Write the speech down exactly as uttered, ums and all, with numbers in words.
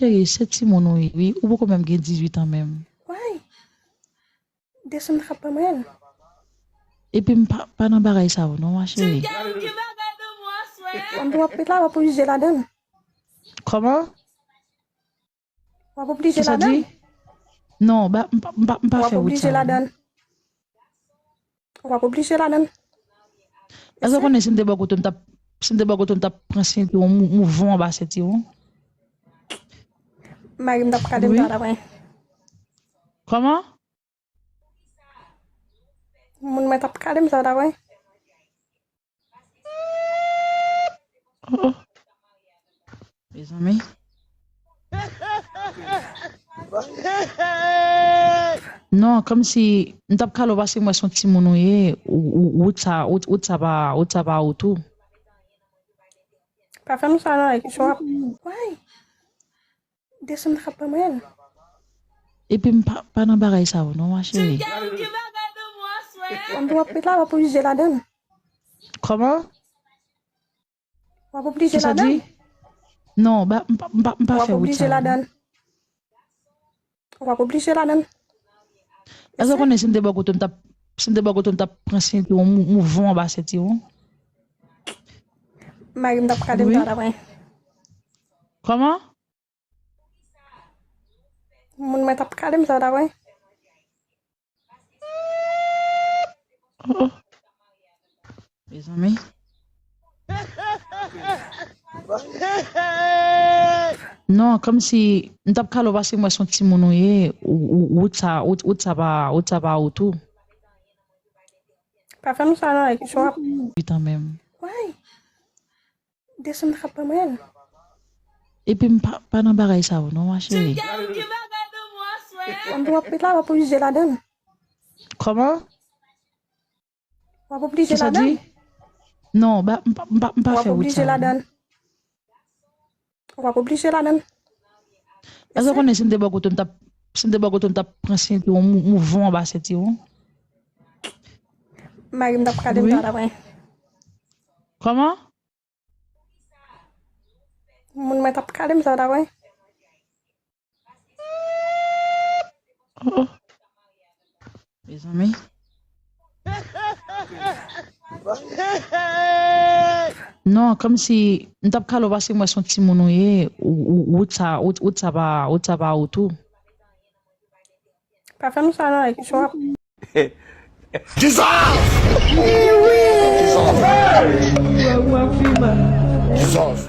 Cheri, se timoun ou ye, wi. Ou poko menm gen dizuit an menm. Why? Desann t ap ban mwen l. Epi m pa, pa nan bagay sa yo non, ma cheri. An tou w ap pete la, w ap oblije ladan l. Kòman? W ap oblije ladan l. Kisa di? Non, ba, m pa, m pa, m pa fè wout sa yo non. W ap oblije ladan l. Èske w konnen si m te bò kote m t ap, si m te bò kote m t ap pran senti w, mou, mouve w anba senti w? Mari m t ap kale m sa w t ap wè. Kòman? Moun mwen t ap kale m sa w t ap wè. Oh, oh. Mezanmi. Non, kòmsi m t ap kale w paske m wè se yon timoun ou ye, ou, ou, wout sa, wout, wout sa pa, wout sa pa wout ou. Pa fè m sa non, e kesyon ap. Why? Desann t ap ban mwen l. Epi m pa, pa nan bagay sa yo non, ma cheri. An tou w ap pete la, w ap oblije ladan l. Kòman? W ap oblije ladan l. Kisa di? Non, ba, m pa, m pa, m pa fè wout sa yo non. W ap oblije ladan l. Èske w konnen si m te bò kote m t ap, si m te bò kote m t ap pran senti w, mou, mouve w anba senti w? Mari m t ap kale m sa w t ap wè. Kòman? Moun mwen t ap kale m sa w t ap wè. Oh, oh. Mezanmi. Non, kòmsi m t ap kale w paske m wè se yon timoun ou ye, ou, ou, wout sa, wout, wout sa pa, wout sa pa wout ou. Pa fè m sa non, e kesyon ap. Pitan menm. Why? Desann t ap ban mwen l. Epi m pa, pa nan bagay sa yo non, ma cheri. An tou w ap pete la, w ap oblije ladan l. Kòman? W ap oblije ladan l. Kisa di? Non, ba, m pa, m pa, m pa fè wout sa yo non. W ap oblije ladan l. Èske w konnen si m te bò kote m t ap, si m te bò kote m t ap pran senti w, mou, mouve w anba senti w? Mari m t ap kale m sa w t ap wè. Kòman? Moun mwen t ap kale m sa w t ap wè. Oh, oh. Mezanmi. Non, kòmsi m t ap kale w paske m wè se yon timoun ou ye, ou, ou, wout sa, wout, wout sa pa, wout sa pa wout ou. Pa fè m sa non, e kesyon ap. Jesus! Jesus! Jesus!